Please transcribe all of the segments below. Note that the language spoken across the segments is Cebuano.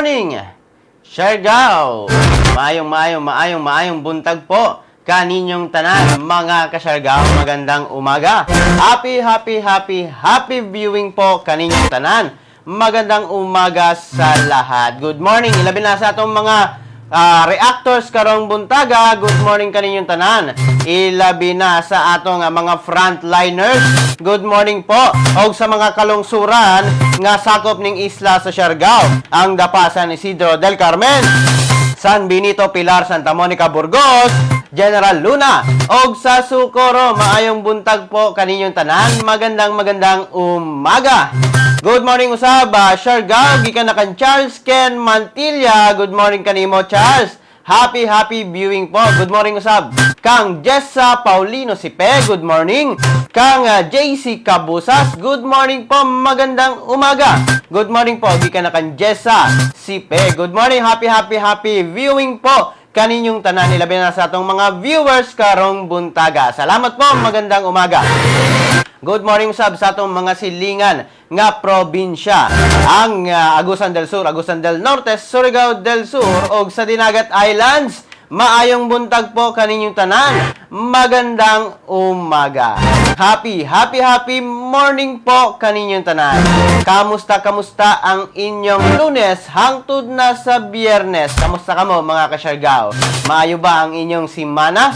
Morning, Siargao! Maayong, maayong, maayong, maayong buntag po kaninyong tanan, mga kasyargao. Magandang umaga. Happy, happy, happy, happy viewing po kaninyong tanan. Magandang umaga sa lahat. Good morning. Ilabi na sa atong mga reactors karong buntaga. Good morning kaninyong tanan. Ilabi na sa atong mga frontliners. Good morning po. Og sa mga kalungsuran nga sakop ning isla sa Siargao, ang Dapa, San Isidro del Carmen, San Benito, Pilar, Santa Monica, Burgos, General Luna, og sa Socorro. Maayong buntag po kaninyong tanan. Magandang magandang umaga. Good morning usab, Siargao, gikan na kan Charles Ken Mantilla. Good morning kanimo, Charles. Happy, happy viewing po. Good morning usab kang Jessa Paulino Sipe. Good morning. Kang JC Cabusas. Good morning po. Magandang umaga. Good morning po. Gikan na kan Jessa Sipe. Good morning. Happy, happy, happy viewing po kaninyong tanan. Ilabi na sa atong mga viewers karong buntaga. Salamat po. Magandang umaga. Good morning sab sa atong mga silingan nga probinsya. Ang Agusan del Sur, Agusan del Norte, Surigao del Sur ug sa Dinagat Islands. Maayong buntag po kaninyong tanan. Magandang umaga. Happy, happy, happy morning po kaninyong tanan. Kamusta, kamusta ang inyong Lunes hangtod na sa Biyernes? Kamusta kamo, mga kasyargao? Maayo ba ang inyong simana?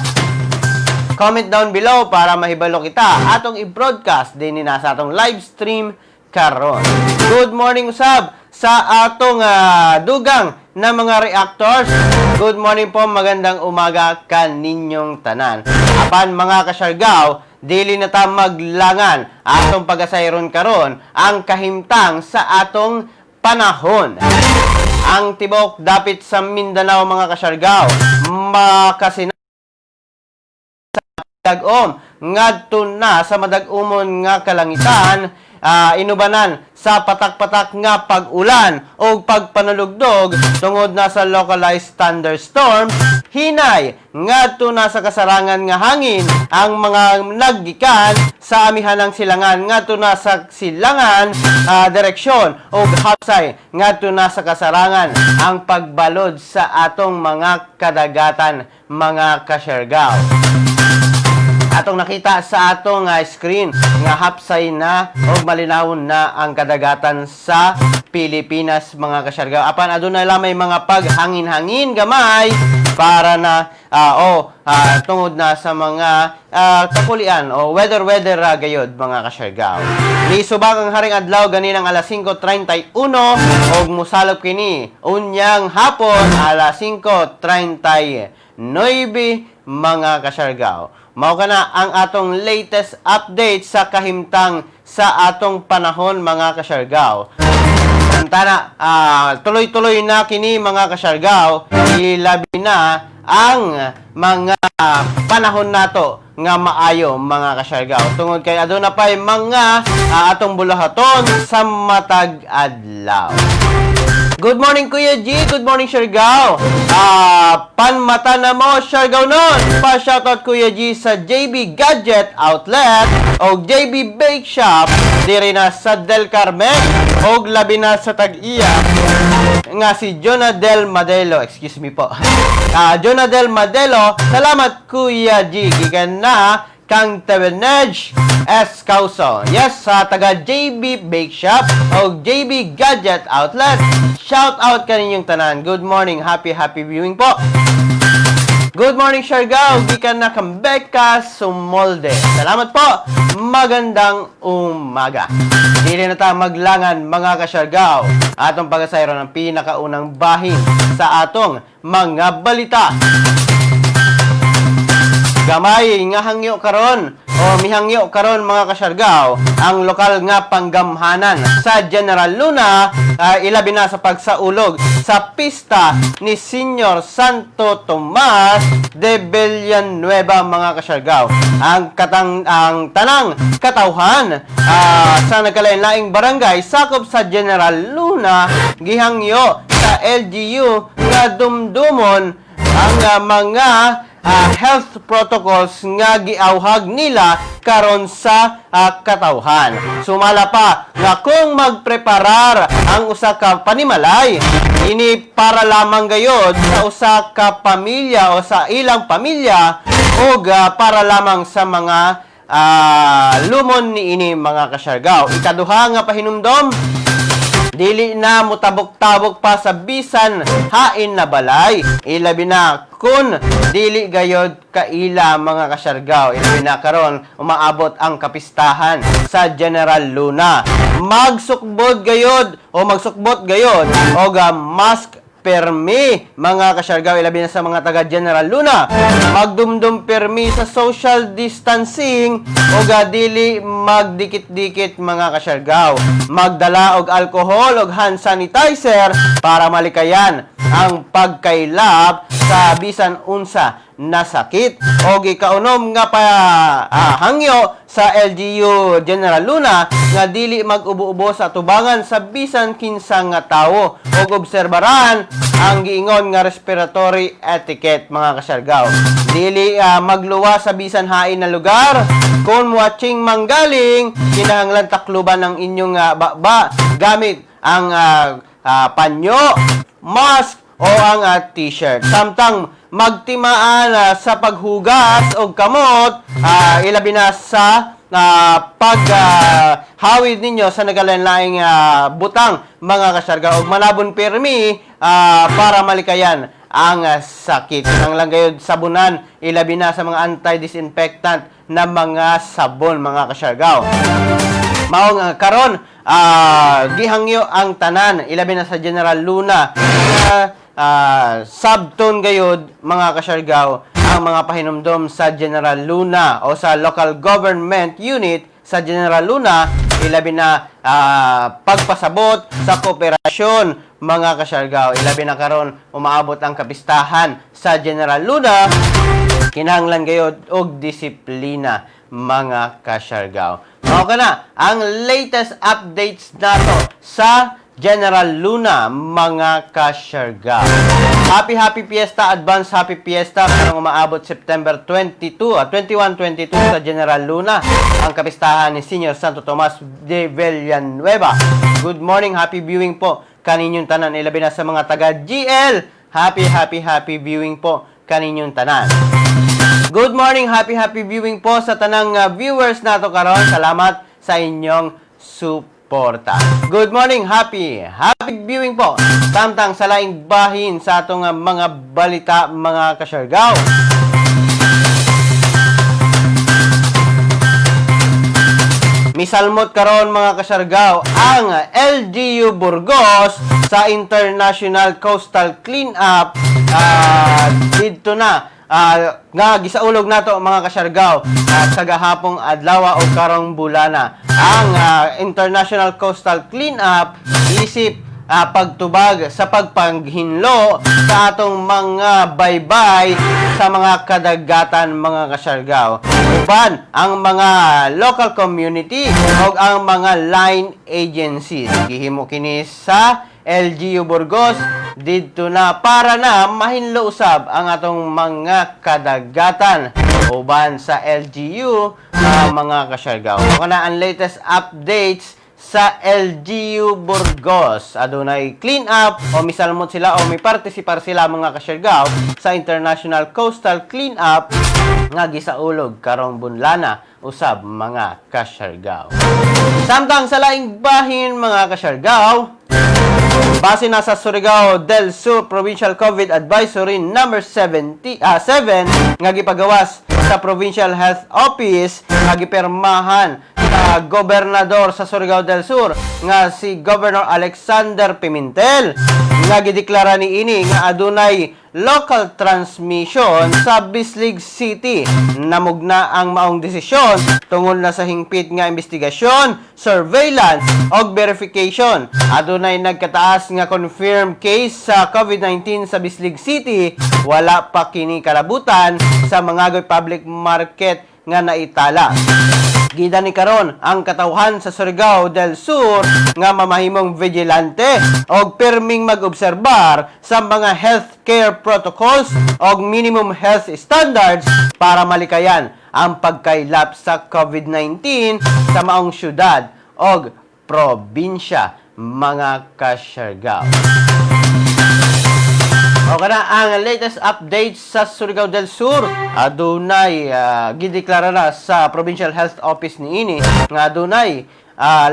Comment down below para mahibalo kita. Atong i-broadcast din na sa atong live stream karon. Good morning usab sa atong dugang na mga reactors. Good morning po, magandang umaga kaninyong tanan. Apan, mga kasyargao, dili na ta maglangan. Atong pagasayron karon ang kahimtang sa atong panahon. Ang tibok dapit sa Mindanao, mga kasyargao, makasina dag-om ngadto na sa madag-umon nga kalangitan, inubanan sa patak-patak nga pag-ulan o pagpanulugdog tungod na sa localized thunderstorm, hinay ngadto na sa kasarangan nga hangin ang mga naggikan sa amihanang silangan ngadto na sa silangan direksyon og hapsay ngadto na sa kasarangan ang pagbalod sa atong mga kadagatan, mga kasyargao. Atong nakita sa atong screen nga hapsay na o malinawon na ang kadagatan sa Pilipinas, mga kasyargao. Apan aduna lamay mga paghangin-hangin gamay para na o tungod na sa mga kapulian o weather weather gayod, mga kasyargao. Nisubak ang haring adlaw ganinang alas 5:31 ug musalop kini unyang hapon alas 5:39, mga kasyargao. Mao kana ang atong latest update sa kahimtang sa atong panahon, mga kasyargao. Tana, tuloy-tuloy na kini, mga kasyargao, ilabi na ang mga panahon nato nga maayo, mga kasyargao. Tungod kay aduna pay mga atong bulahaton sa matag adlaw. Good morning, Kuya G. Good morning, Siargao. Panmata na mo, Siargao nun. Pa-shoutout, Kuya G, sa JB Gadget Outlet o JB Bake Shop diri na sa Del Carmen o labi na sa tag-iya nga si Jonadel Madelo. Excuse me po. Jonadel Madelo, salamat, Kuya G. Gikan na kang Tebenej S. Causo. Yes, sa taga JB Bake Shop o JB Gadget Outlet. Shout out kaninyong tanan. Good morning. Happy, happy viewing po. Good morning, Siargao. Gikan na kang Becca Sumolde. Salamat po. Magandang umaga. Dili na ta maglangan, mga kasyargao. Atong pagasayro ng pinakaunang bahin sa atong mga balita. Gamay nga hangyo karon o mihangyo karon, mga kasyargao, ang lokal nga panggamhanan sa General Luna, ilabi na sa pagsaulog sa pista ni Senior Santo Tomas de Villanueva, mga kasyargao. Ang tanang katawhan sa nagkalain-laing barangay sakop sa General Luna gihangyo sa LGU nga dumdumon ang mga health protocols nga giawhag nila karon sa katawhan. Sumala pa nga kung magpreparar ang usa ka panimalay Ini para lamang gayod sa usa ka pamilya o sa ilang pamilya ug para lamang sa mga lumon niini, mga kasyargaw. Ikaduha nga pahinumdom, dili na mutabok-tabok pa sa bisan hain na balay. Ilabi na kun dili gayod kaila, mga kasyargaw. Ilabi na karon umaabot ang kapistahan sa General Luna. Magsukbod gayod o magsukbot gayod og mask permi, mga kasyargaw, ilabi na sa mga taga General Luna. Magdumdum permi sa social distancing o dili magdikit-dikit, mga kasyargaw. Magdala og alcohol og hand sanitizer para malikayan ang pagkaylap sa bisan unsa na sakit. O gikaunom nga pa hangyo sa LGU General Luna nga dili mag-ubo-ubo sa tubangan sa bisan kinsa nga tawo ug obserbaran ang giingon nga respiratory etiquette, mga kasyargaw. Dili magluwa sa bisan hain na lugar. Kung watching manggaling, kinahanglan takluban ang inyong baba gamit ang panyo, mask o ang t-shirt. Samtang magtimaan sa paghugas og kamot, ilabi na sa pag hawid ninyo sa nagalain-laing butang, mga kasyarga, og manabon pirmi para malikayan ang sakit. Ang lang gayod sabunan, ilabi na sa mga anti-disinfectant na mga sabon, mga kasyargaw. Mao nga karon gihangyo ang tanan, ilabi na sa General Luna, nga sabton gayod, mga kasyargaw, ang mga pahinumdom sa General Luna o sa local government unit sa General Luna, ilabi na pagpasabot sa kooperasyon, mga kasyargaw. Ilabi na karon umaabot ang kapistahan sa General Luna, kinahanglan gayod og disiplina, mga kasyargaw. Mao kana ang latest updates nato sa General Luna, mga kasyargaw. Happy happy fiesta, advance happy fiesta karong umaabot September 22 at 21, 22 sa General Luna ang kapistahan ni Senior Santo Tomas de Villanueva. Good morning, happy viewing po kaninyong tanan, ilabi na sa mga taga GL. Happy happy happy viewing po kaninyong tanan. Good morning, happy happy viewing po sa tanang viewers nato karon. Salamat sa inyong suporta. Good morning, happy happy viewing po. Samtang sa laing bahin sa atong mga balita, mga kasyargaw. Misalmot karon, mga kasyargaw, ang LGU Burgos sa International Coastal Cleanup didto na nga gisaulog nato, mga kasyargaw, sa gahapong adlaw o karong bulana. Ang International Coastal Cleanup isip pagtubag sa pagpanghinlo sa atong mga baybay sa mga kadagatan, mga kasyargaw, uban ang mga local community o ang mga line agencies. Gihimo kini sa LGU Burgos didto na para na mahinlo usab ang atong mga kadagatan uban sa LGU, mga kasyargaw. Kana ang latest updates sa LGU Burgos. Adunay clean up o misalmot sila o mipartisipar sila, mga kasyargaw, sa International Coastal Clean Up nga gisaulog karong bunlana usab, mga kasyargaw. Samtang sa laing bahin, mga kasyargaw, base na sa Surigao del Sur Provincial COVID Advisory number 70, 7 nga gipagawas sa Provincial Health Office nga gipirmahan sa gobernador sa Surigao del Sur nga si Governor Alexander Pimentel, nga gideklara niini nga adunay local transmission sa Bislig City. Namugna ang maong desisyon tungod na sa hingpit nga investigasyon, surveillance ug verification. Adunay nagkataas nga confirmed case sa COVID-19 sa Bislig City. Wala pa kini kalabutan sa Mangagoy Public Market nga naitala. Gida ni karon ang katawhan sa Surigao del Sur nga mamahimong vigilante og pirming mag-obserbar sa mga healthcare protocols og minimum health standards para malikayan ang pagkaylap sa COVID-19 sa maong syudad og probinsya, mga kasyargaw. O kana ang latest updates sa Surigao del Sur. Adunay gideklara na sa Provincial Health Office niini nga adunay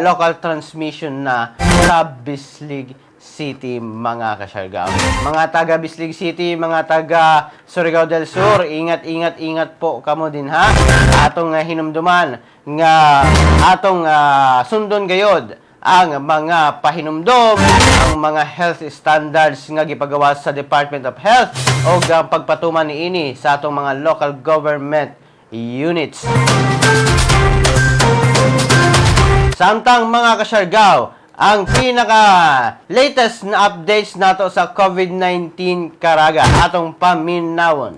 local transmission na sa Bislig City, mga kasyargao. Mga taga Bislig City, mga taga Surigao del Sur, ingat, ingat, ingat po kamo din ha. Atong hinumduman nga atong sundon gayod ang mga pahinumdom, ang mga health standards nga gipagawa sa Department of Health o ang pagpatuman niini sa atong mga local government units. Samtang, mga kasyargaw, ang pinaka latest na updates nato sa COVID-19 Caraga, atong paminawon.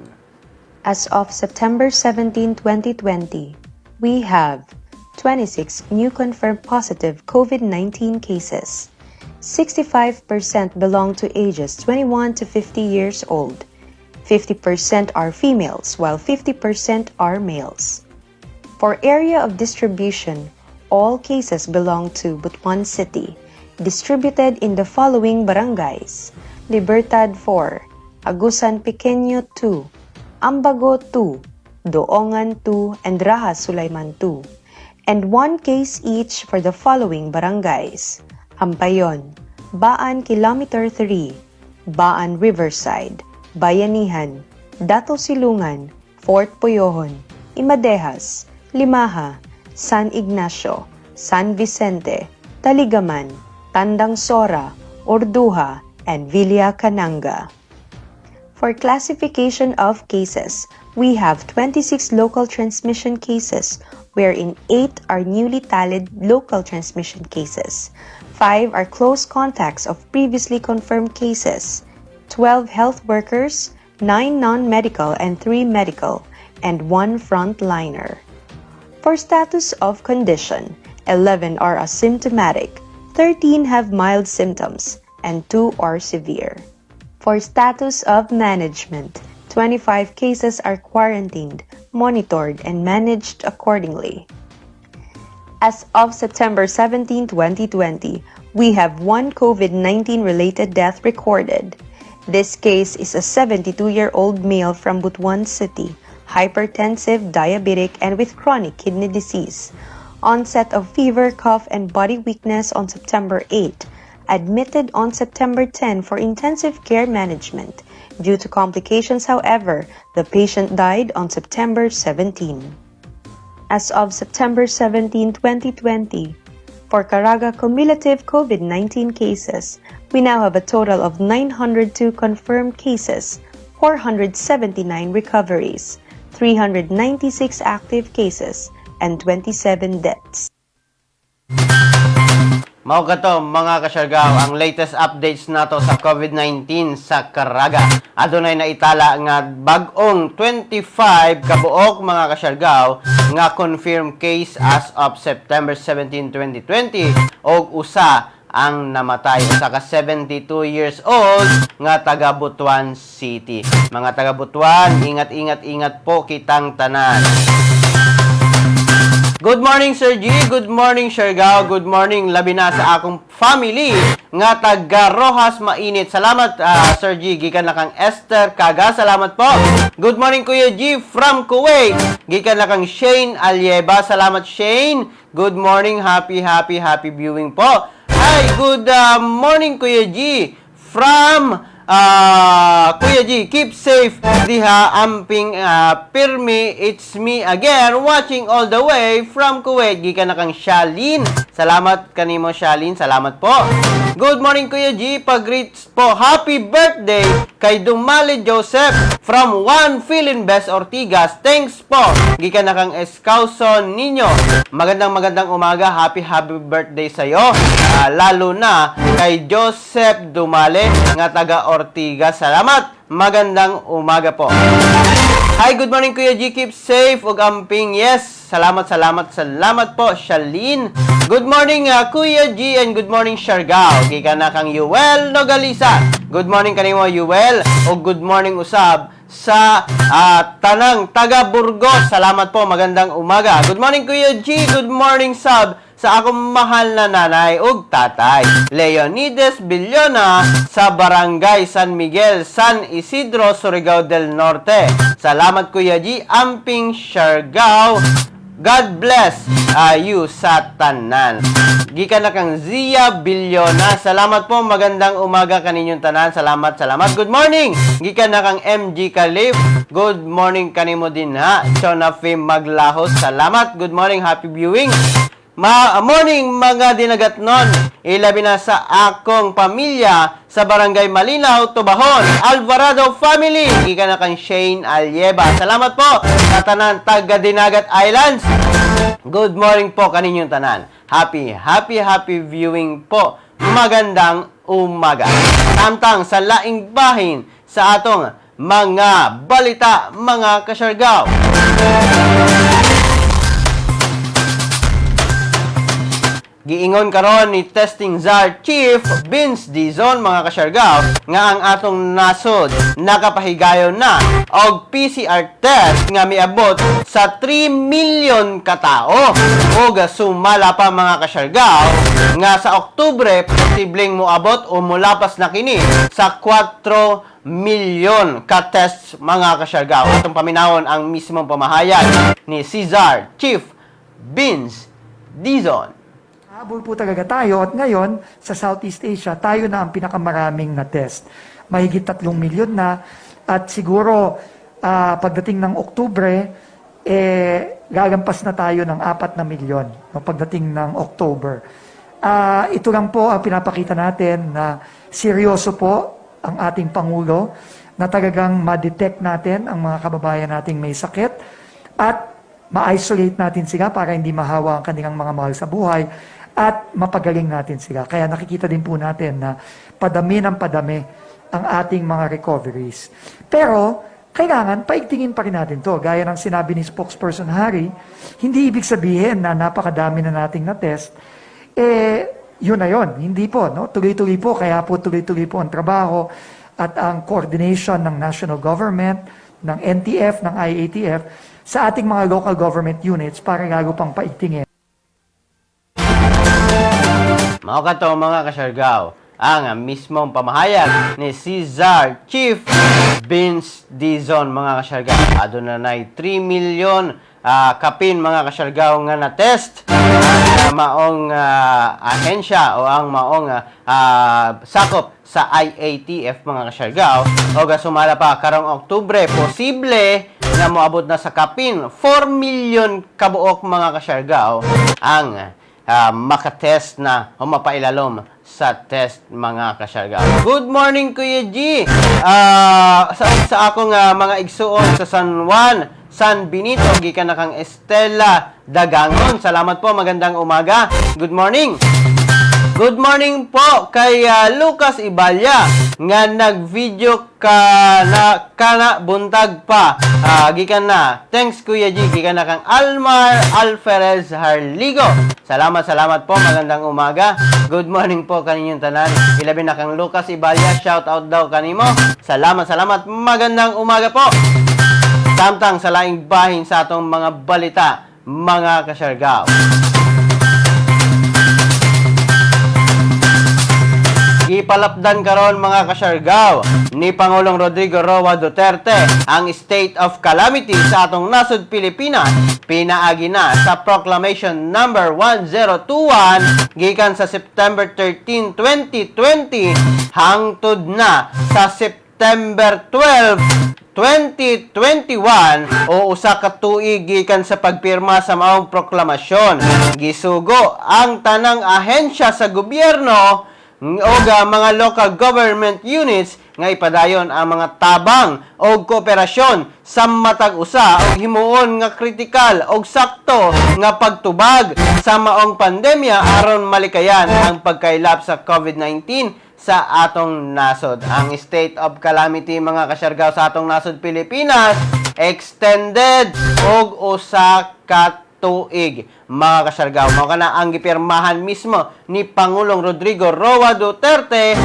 As of September 17, 2020, we have 26 new confirmed positive COVID-19 cases. 65% belong to ages 21 to 50 years old. 50% are females, while 50% are males. For area of distribution, all cases belong to Butuan City, distributed in the following barangays: Libertad 4, Agusan Pequeño 2, Ambago 2, Doongan 2, and Raha Sulaiman 2, and one case each for the following barangays: Hampayon, Baan Kilometer 3, Baan Riverside, Bayanihan, Dato Silungan, Fort Puyohon, Imadejas, Limaha, San Ignacio, San Vicente, Taligaman, Tandang Sora, Urduja, and Villa Cananga. For classification of cases, we have 26 local transmission cases, wherein 8 are newly tallied local transmission cases, 5 are close contacts of previously confirmed cases, 12 health workers, 9 non-medical and 3 medical, and 1 frontliner. For status of condition, 11 are asymptomatic, 13 have mild symptoms, and 2 are severe. For status of management, 25 cases are quarantined, monitored, and managed accordingly. As of September 17, 2020, we have one COVID 19 related death recorded. This case is a 72-year-old male from Butuan City, hypertensive, diabetic, and with chronic kidney disease. Onset of fever, cough, and body weakness on September 8. Admitted on September 10 for intensive care management. Due to complications, however, the patient died on September 17. As of September 17, 2020, for Caraga cumulative COVID-19 cases, we now have a total of 902 confirmed cases, 479 recoveries, 396 active cases, and 27 deaths. Mao kato, mga kasyargaw, ang latest updates nato sa COVID-19 sa Caraga. Adunay naitala nga bag-ong 25 kabuok, mga kasyargaw, nga confirmed case as of September 17, 2020 og usa ang namatay, usa ka 72 years old nga taga Butuan City. Mga taga Butuan, ingat, ingat, ingat po kitang tanan. Good morning, Sir G. Good morning, Siargao. Good morning, labi na sa akong family nga taga Rojas Mainit. Salamat, Sir G. Gikan na kang Esther Kaga. Salamat po. Good morning, Kuya G from Kuwait. Gikan na kang Shane Alieba. Salamat, Shane. Good morning. Happy, happy, happy viewing po. Hi, good morning, Kuya G from Kuya G, keep safe diha, amping pirmi, it's me again, watching all the way from Kuwait. Gikan na kang Shalin. Salamat kanimo, Shalin. Salamat po. Good morning, Kuya G. Pag-greet po. Happy birthday kay Dumali Joseph from One Filinvest Ortigas. Thanks po. Gikan na kang Escauso Nino. Magandang magandang umaga. Happy happy birthday sa'yo. Lalo na kay Joseph Dumale nga taga Ortigas. Salamat. Magandang umaga po. Hi, good morning, Kuya G. Keep safe ug amping. Yes, salamat, salamat, salamat po, Shalene. Good morning, Kuya G, and good morning, Siargao. Gikan na kang Yuel Nogalisa. Good morning kanimo, Yuel, ug good morning usab sa tanang taga Burgos. Salamat po, magandang umaga. Good morning, Kuya G. Good morning sab sa sa akong mahal na nanay ug tatay, Leonides Villona, sa Barangay San Miguel, San Isidro, Surigao del Norte. Salamat, Kuya G, Amping Siargao. God bless you sa tanan. Gikan na kang Zia Villona. Salamat po. Magandang umaga kaninyong tanan. Salamat, salamat. Good morning. Gikan na kang MG Kalif. Good morning kanimo din ha. Chona Fim Maglahos. Salamat. Good morning. Happy viewing. Ma morning mga dinagatnon. Ilabi na sa akong pamilya sa Barangay Malinaw, Tubahon, Alvarado family. Gikan na kang Shane Alieva. Salamat po sa tanan taga Dinagat Islands. Good morning po kaninyong tanan. Happy, happy, happy viewing po. Magandang umaga. Samtang sa laing bahin sa atong mga balita, mga kasyargaw. Giingon karon ni Testing Czar Chief Vince Dizon, mga kasyargaw, nga ang atong nasod nakapahigayon na og PCR test nga miabot sa 3 million katao. Ug sumala pa, mga kasyargaw, nga sa Oktubre posibleng moabot o molapas na kini sa 4 milyon ka tests, mga kasyargaw. Atong paminawon ang mismong pamahayag ni Czar Chief Vince Dizon. Habol po talaga tayo at ngayon sa Southeast Asia, tayo na ang pinakamaraming na test. Mahigit 3 milyon na at siguro pagdating ng Oktubre, eh, galampas na tayo ng 4 na milyon, no, pagdating ng October. Ito lang po ang pinapakita natin na seryoso po ang ating Pangulo na talagang ma-detect natin ang mga kababayan nating may sakit at ma-isolate natin sila para hindi mahawa ang kanilang mga mahal sa buhay at mapagaling natin sila. Kaya nakikita din po natin na padami ng padami ang ating mga recoveries. Pero kailangan paigtingin pa rin natin to. Gaya ng sinabi ni spokesperson Harry, hindi ibig sabihin na napakadami na nating na-test, eh, yun na yun. Hindi po, no? Tuloy-tuloy po. Kaya po tuloy-tuloy po ang trabaho at ang coordination ng national government, ng NTF, ng IATF, sa ating mga local government units para lalo pang paigtingin. Mao kato, mga kasyargaw, ang mismong pamahayag ni Czar Chief Vince Dizon, mga kasyargaw. Aduna na 3 million kapin, mga kasyargaw, nga na-test ang maong ahensya o ang maong sakop sa IATF, mga kasyargaw. O sumala pa karong Oktubre, posible na moabot na sa kapin 4 million kabuok, mga kasyargaw, ang makatest na o mapailalom sa test, mga kasyargaw. Good morning, Kuya G. Sa akong mga igsuon sa San Juan, San Benito, gikan na kang Estela Dagangon. Salamat po, magandang umaga. Good morning. Good morning po kay Lucas Ibalya nga nag-video ka na kana buntag pa. Gikan na. Thanks, Kuya G. Gikan na kang Almar Alferez Harligo. Salamat, salamat po. Magandang umaga. Good morning po kaninyong tanan. Ilabi na kang Lucas Ibalya. Shout out daw kanimo. Salamat, salamat. Magandang umaga po. Samtang sa laing bahin sa atong mga balita, mga kasyargaw. Gipalapdan karon, mga kasyargaw, ni Pangulong Rodrigo Roa Duterte ang state of calamity sa atong nasod Pilipinas, pinaagi na sa Proclamation number 1021 gikan sa September 13, 2020 hangtod na sa September 12, 2021 o usa ka tuig gikan sa pagpirma sa maong proklamasyon. Gisugo ang tanang ahensya sa gobyerno og mga local government units nga ipadayon ang mga tabang og kooperasyon sa matag usa og himuon nga kritikal og sakto nga pagtubag sa maong pandemya aron malikayan ang pagkaylap sa COVID-19 sa atong nasod. Ang state of calamity, mga kasyargaw, sa atong nasod Pilipinas extended og usa ka tuig, mga kasyargaw. Mao kana ang gipirmahan mismo ni Pangulong Rodrigo Roa Duterte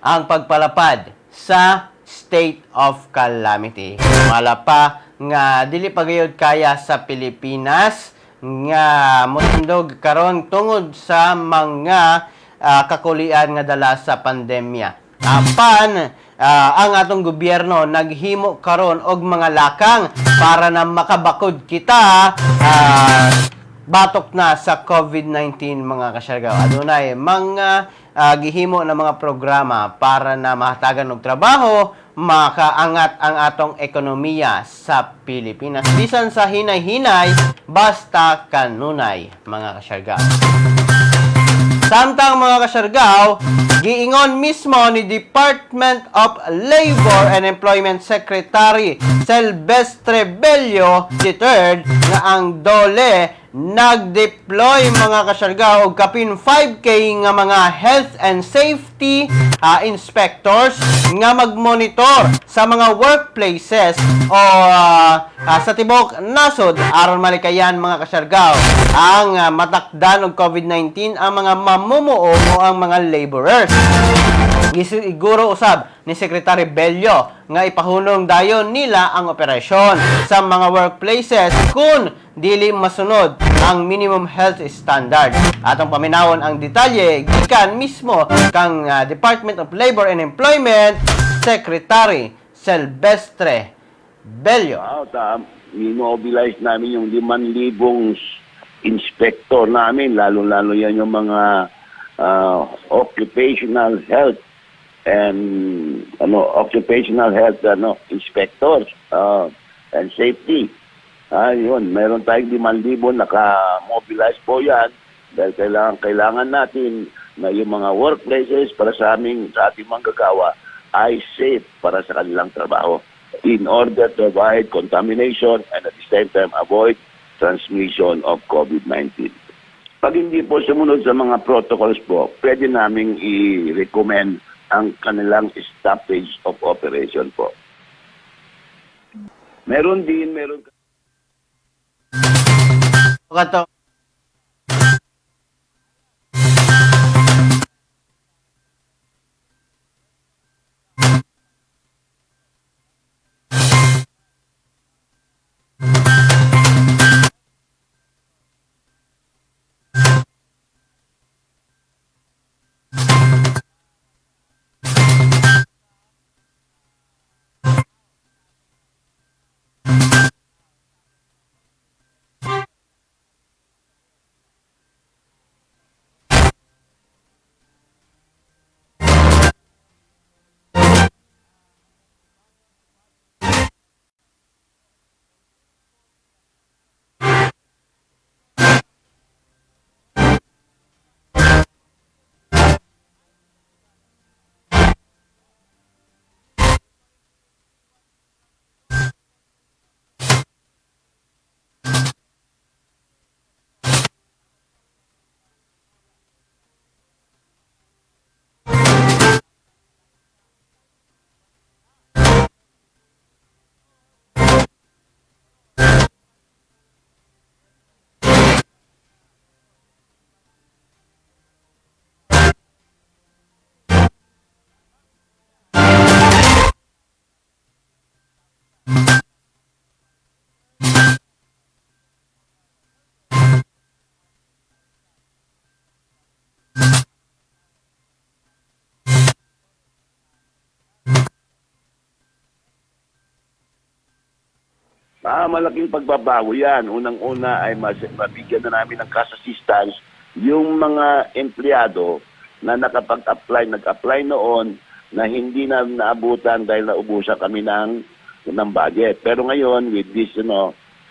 ang pagpalapad sa state of calamity. Mala pa nga dili pa gayud kaya sa Pilipinas nga motindog karon tungod sa mga kakulian nga dala sa pandemya. Apan ang atong gobyerno naghimo karon og mga lakang para na makabakod kita batok na sa COVID-19, mga kasyargaw. Adunay mga gihimo na mga programa para na mahatagan og trabaho, makaangat ang atong ekonomiya sa Pilipinas. Bisan sa hinay-hinay, basta kanunay, mga kasyargaw. Samtang, mga kasyargaw, giingon mismo ni Department of Labor and Employment Secretary Silvestre Bello III nga ang DOLE nag-deploy, mga kasyargaw, og kapin 5K nga mga health and safety inspectors nga magmonitor sa mga workplaces o sa tibok nasod aron malikayan, mga kasyargaw, ang matakdan og COVID-19 ang mga mamumuo o ang mga laborers. Gisiguro usab ni Secretary Bello nga ipahunong dayon nila ang operasyon sa mga workplaces kung dili masunod ang minimum health standard. Atong paminawon ang detalye gikan mismo kang Department of Labor and Employment Secretary Silvestre Bello. Wow, minobilize namin yung 5,000 inspector namin, lalo-lalo yan yung mga occupational health and occupational health inspectors and safety. Yun, meron tayong 5,000, naka-mobilize po yan dahil kailangan natin na yung mga workplaces para sa ating manggagawa ay safe para sa kanilang trabaho in order to avoid contamination and at the same time avoid transmission of COVID-19. Pag hindi po sumunod sa mga protocols po, pwede naming i-recommend ang kanilang stoppage of operation po. Meron din, meron Kato Malaking pagbabago yan. Unang-una ay mabigyan na namin ng cash assistance yung mga empleyado na nakapag-apply, nag-apply noon na hindi na naabutan dahil naubusan kami ng budget. Pero ngayon, with this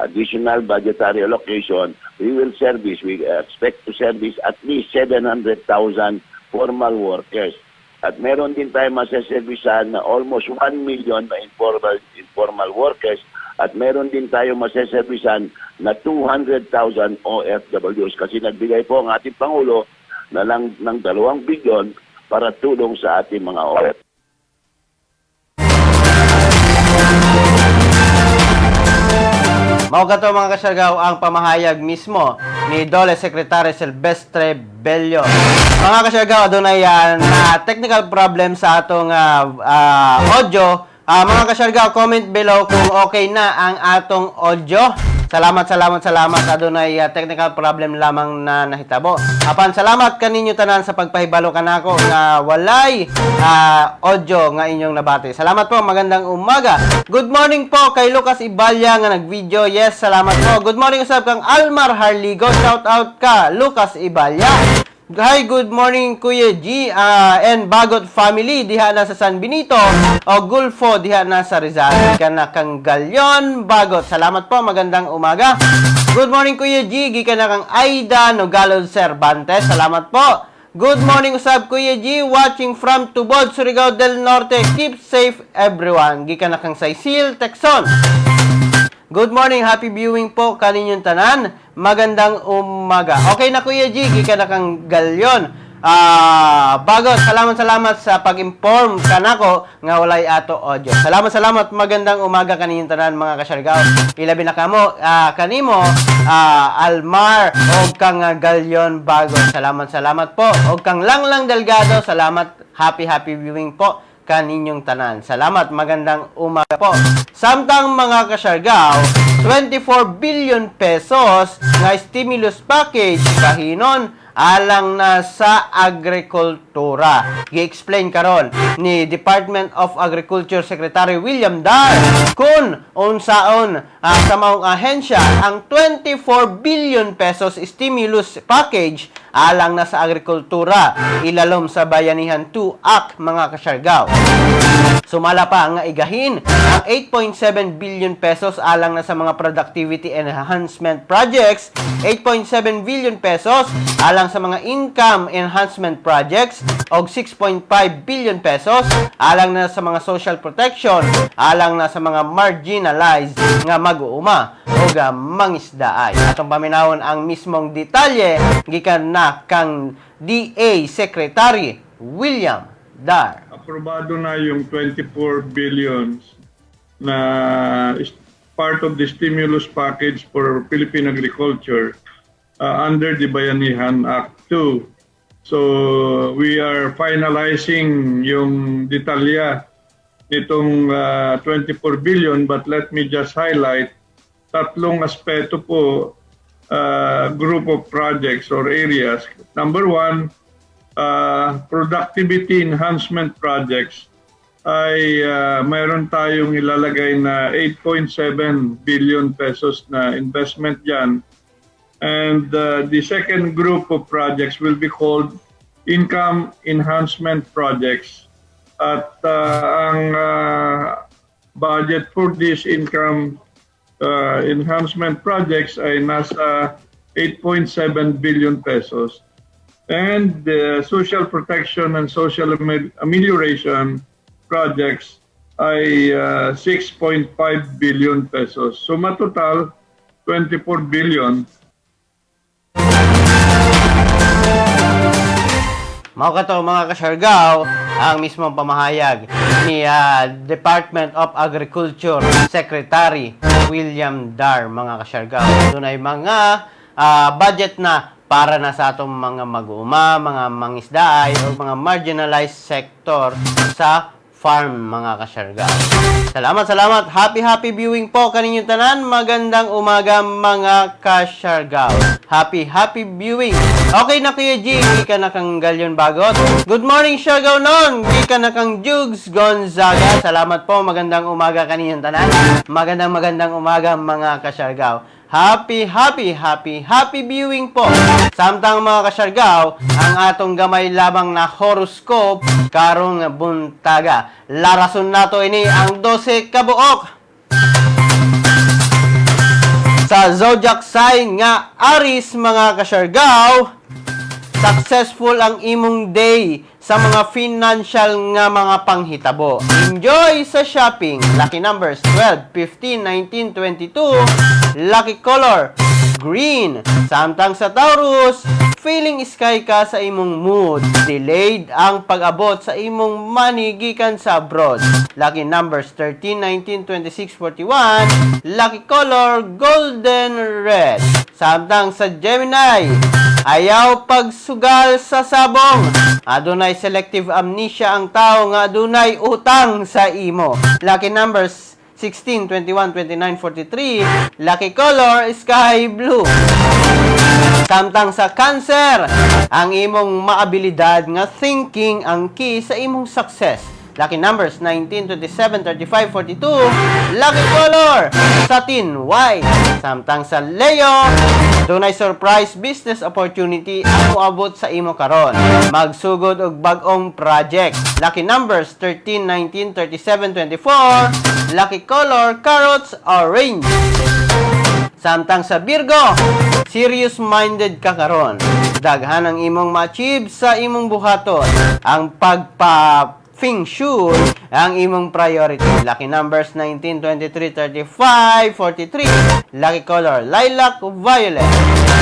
additional budgetary allocation, we expect to service at least 700,000 formal workers. At meron din tayo maseservisan na almost 1 million na informal workers at meron din tayo maseservisan na 200,000 OFWs kasi nagbigay po ang ating Pangulo na lang ng 2 bilyon para tulong sa ating mga OFW. Mao kato, mga kasyargaw, ang pamahayag mismo ni DOLE Secretary Silvestre Bello. Mga kasyargaw, adunay na technical problem sa atong audio. Mga kasyargaw, comment below kung okay na ang atong audio. Salamat, salamat, salamat. Adunay technical problem lamang na nahitabo. Apan salamat kaninyo tanan sa pagpahibalo kanako nga walay audio nga inyong nabati. Salamat po, magandang umaga. Good morning po kay Lucas Ibalya nga nag-video. Yes, salamat po. Good morning usab kang Almar Harligo. Shout out ka, Lucas Ibalya. Hi, good morning, Kuya G and Bagot family diha na sa San Benito o Gulfo diha na sa Rizal. Gikan na kang Galyon Bagot. Salamat po, magandang umaga. Good morning, Kuya G, gikan na kang Aida Nogalod Cervantes. Salamat po. Good morning usab, Kuya G, watching from Tubod, Surigao del Norte. Keep safe, everyone. Gikan na kang Saisil Texon. Good morning, happy viewing po kaninyong tanan. Magandang umaga. Okay na, Kuya G, gikan na kang Galyon. Bagot, salamat, salamat sa pag-inform kanako nga walay ato audio. Salamat, salamat, magandang umaga kaninyong tanan, mga kasyargao. Ilabi na kamo, kanimo, Almar og kang Galyon Bagot. Salamat, salamat po. Og kang Langlang Delgado, salamat. Happy, happy viewing po kaninyong tanan. Salamat, magandang umaga po. Samtang, mga kasyargao, 24 billion pesos nga stimulus package kahinon alang na sa agrikultura. Gi-explain karon ni Department of Agriculture Secretary William Dar kung unsaon sa maong ahensya ang 24 billion pesos stimulus package alang na sa agrikultura ilalom sa Bayanihan 2 Act, mga kasyargao. Sumala pa nga igahin ang 8.7 billion pesos alang na sa mga productivity enhancement projects, 8.7 billion pesos alang sa mga income enhancement projects, og 6.5 billion pesos alang na sa mga social protection alang na sa mga marginalized nga mag-uuma og mangisdaay. Atong paminawon ang mismong detalye gikan na kang DA Secretary William Dar. Aprobado na yung 24 billions na is part of the stimulus package for Philippine agriculture under the Bayanihan Act 2. So we are finalizing yung detalya nitong 24 billion, but let me just highlight tatlong aspeto po, group of projects or areas. Number one, productivity enhancement projects ay mayroon tayong ilalagay na 8.7 billion pesos na investment dyan. And the second group of projects will be called income enhancement projects. At ang budget for this income enhancement projects ay nasa 8.7 billion pesos. And the social protection and social amelioration projects ay 6.5 billion pesos. So matotal 24 billion. Mao kato, mga kasyargao, ang mismong pamahayag ni Department of Agriculture Secretary William Dar, mga kasyargao. Dunay mga budget na para na sa atong mga mag-uuma, mga mangisdaay o mga marginalized sector sa farm, mga kasyargao. Salamat, salamat. Happy, happy viewing po kaninyong tanan. Magandang umaga, mga kasyargao. Happy, happy viewing. Okay na, Kuya G, gikan na kang Galyon Bagot. Good morning, Siargao non. Gikan na kang Jugs Gonzaga. Salamat po. Magandang umaga kaninyong tanan. Magandang magandang umaga, mga kasyargao. Happy, happy, happy, happy viewing po. Samtang, mga kasyargao, ang atong gamay lamang na horoscope karong buntaga. Larason nato ini ang 12 kabuok. Sa zodiac sign nga Aries, mga kasyargao, successful ang imong day sa mga financial nga mga panghitabo. Enjoy sa shopping. Lucky numbers 12, 15, 19, 22. Lucky color green. Samtang sa Taurus, feeling sky ka sa imong mood. Delayed ang pag-abot sa imong money gikan sa abroad. Lucky numbers 13, 19, 26, 41. Lucky color golden red. Samtang sa Gemini, ayaw pagsugal sa sabong. Adunay selective amnesia ang tao nga adunay utang sa imo. Lucky numbers 16, 21, 29, 43. Lucky color, sky blue. Samtang sa Cancer, ang imong maabilidad nga thinking ang key sa imong success. Lucky numbers 19, 27, 35, 42. Lucky color, satin white. Samtang sa Leo, dunay surprise business opportunity ang moabot sa imo karon. Magsugod og bag-ong project. Lucky numbers 13, 19, 37, 24. Lucky color, carrots, orange. Samtang sa Virgo, serious-minded ka karon. Daghan ang imong ma-achieve sa imong buhaton. Ang pagpa feng shui ang imong priority. Lucky numbers 19, 23, 35, 43. Lucky color, lilac, violet.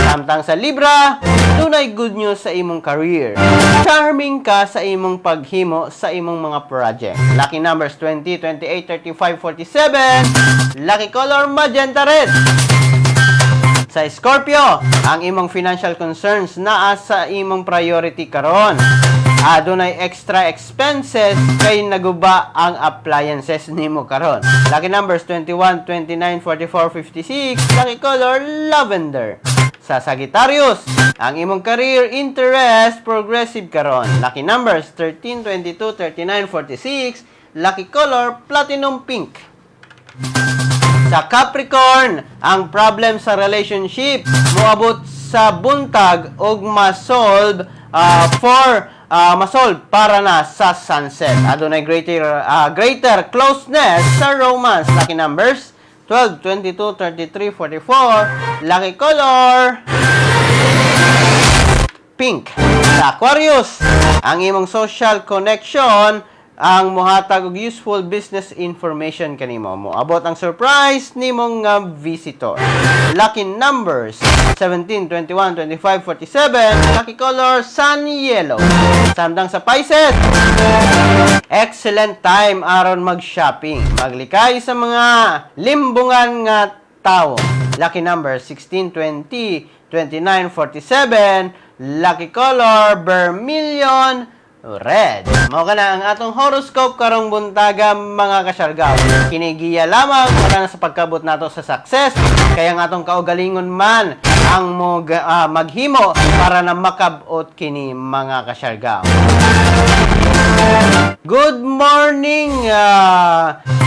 Samtang sa Libra, dunay good news sa imong career. Charming ka sa imong paghimo sa imong mga project. Lucky numbers 20, 28, 35, 47. Lucky color, magenta red. Sa Scorpio, ang imong financial concerns naa sa imong priority karon. Adunay extra expenses kay naguba ang appliances nimo karon. Lucky numbers 21, 29, 44, 56. Lucky color, lavender. Sa Sagittarius, ang imong career interest progressive karon. Lucky numbers 13, 22, 39, 46. Lucky color, platinum pink. Sa Capricorn, ang problem sa relationship moabot sa buntag ug ma-solve for ma-solve para na sa sunset. Adunay greater closeness sa romance. Lucky numbers 12, 22, 33, 44. Lucky color, pink. Sa Aquarius, ang imong social connection ang mohatag og useful business information kanimo. Moabot ang surprise nimong nga visitor. Lucky numbers 17, 21, 25, 47. Lucky color, sun yellow. Samtang sa Pisces, excellent time aron mag-shopping. Maglikay sa mga limbungan nga tao. Lucky number 16, 20, 29, 47. Lucky color, vermilion red. Mao kana ang atong horoscope karong buntaga, mga kasyargaw. Kini giya lamang para na sa pagkabot nato sa success. Kaya ang atong kaugalingon man ang mo maghimo para na makabot kini, mga kasyargaw. Good morning,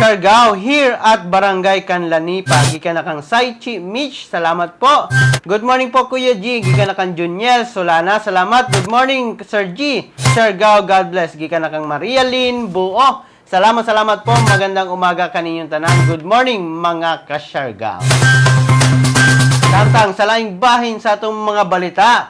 Siargao, here at Barangay Canlanipa. Gikan na kang Saichi Mitch, salamat po. Good morning po, Kuya G. Gikan na kang Juniel Solana, salamat. Good morning, Sir G. Siargao, God bless. Gikan na kang Maria Lynn Buo. Salamat, salamat po. Magandang umaga kaninyong tanan. Good morning, mga kasyargao. Samtang sa laing bahin sa atong mga balita,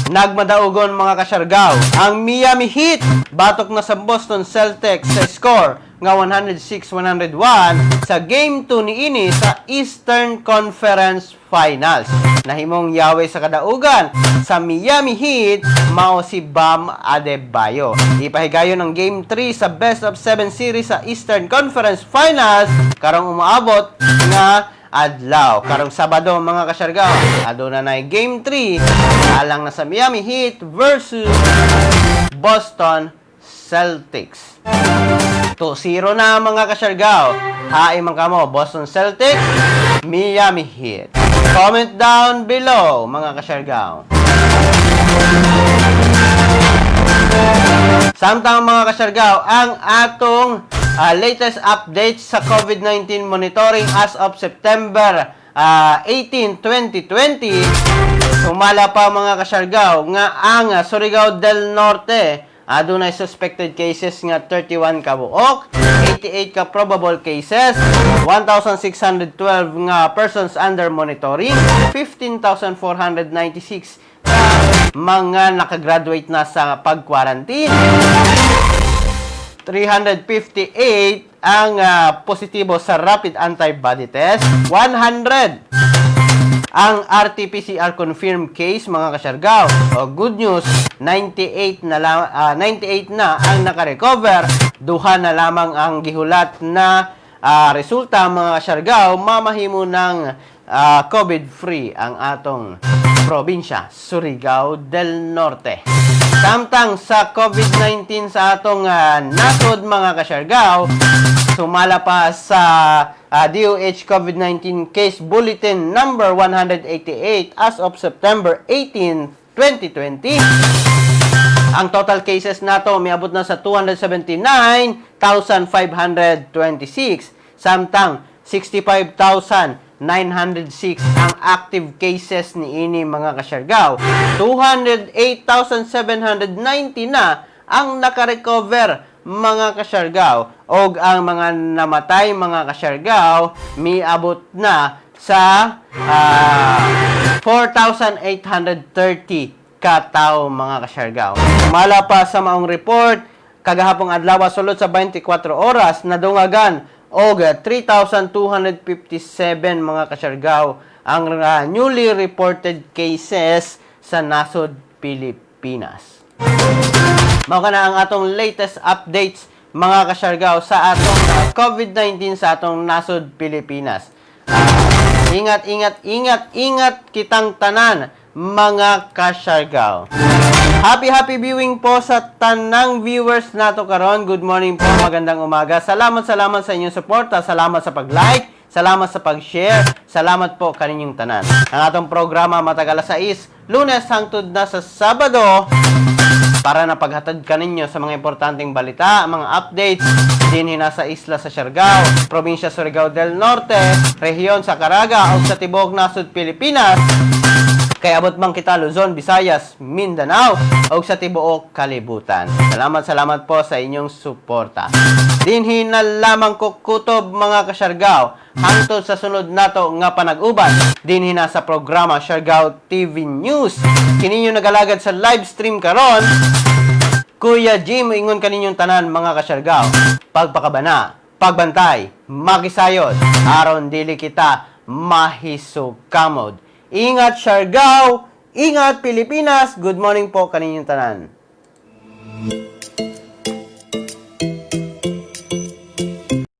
nagmadaugon, mga kasyargaw. Ang Miami Heat batok na sa Boston Celtics sa score nga 106-101 sa Game 2 niini sa Eastern Conference Finals. Nahimong yawe sa kadaugan sa Miami Heat mao si Bam Adebayo. Ipahigayon ang Game 3 sa best of 7 series sa Eastern Conference Finals karong umaabot nga adlaw. Karong Sabado, mga kasyargaw, aduna na Game 3 alang na sa Miami Heat versus Boston Celtics. 2-0 na, mga kasyargaw. Hain man kamo, Boston Celtics, Miami Heat? Comment down below, mga kasyargaw. Samtang, mga kasyargaw, ang atong latest updates sa COVID-19 monitoring as of September 18, 2020, sumala pa, mga kasyargaw, nga ang Surigao del Norte adunay suspected cases nga 31 ka buok, 88 ka probable cases, 1,612 nga persons under monitoring, 15,496 ka mga nakagraduate na sa pag-quarantine. 358 ang positibo sa rapid antibody test, 100 ang RT-PCR confirmed case, mga kasyargaw. O good news, 98 na ang naka-recover. Duha na lamang ang gihulat na resulta, mga kasyargaw, mamahimo ng COVID-free ang atong probinsya, Surigao del Norte. Samtang sa COVID-19 sa atong nasod, mga kasyargaw, sumala pa sa DOH COVID-19 Case Bulletin number 188 as of September 18, 2020, ang total cases nato miabot na sa 279,526, samtang 65,906 ang active cases niini, mga kasyargaw. 208,790 na ang nakarecover, mga kasyargaw, og ang mga namatay, mga kasyargaw, miabot na sa 4,830 katao, mga kasyargaw. Sumala pa sa maong report kagahapong adlaw, sulod sa 24 oras nadungagan og 3,257, mga kasyargaw, ang newly reported cases sa nasod Pilipinas. Mao kana ang atong latest updates, mga kasyargaw, sa atong COVID-19 sa atong nasod Pilipinas. Ingat, ingat, ingat, ingat kitang tanan, mga kasyargaw. Happy, happy viewing po sa tanang viewers nato karon. Good morning po, magandang umaga. Salamat, salamat sa inyong suporta. Salamat sa pag-like, salamat sa pag-share. Salamat po kaninyong tanan. Ang atong programa matag alas 6, Lunes hangtod na sa Sabado, para na paghatod kaninyo sa mga importanteng balita, mga updates dinhi na sa isla sa Siargao, probinsya Surigao del Norte, rehiyon sa Caraga ug sa tibuok nasod Pilipinas. Kay abot man kita Luzon, Visayas, Mindanao ug sa tibuok kalibutan. Salamat, salamat po sa inyong suporta. Dinhi na lamang ko kutob, mga kasyargao, hangtod sa sunod nato nga panag-uban dinhi na sa programa Siargao TV News. Kini inyong nagalagad sa live stream karon, Kuya Jim, ingon kaninyong tanan, mga kasyargao. Pagpakabana, pagbantay, makisayod, aron dili kita mahisukamod. Ingat Siargao, ingat Pilipinas. Good morning po kaninyong tanan.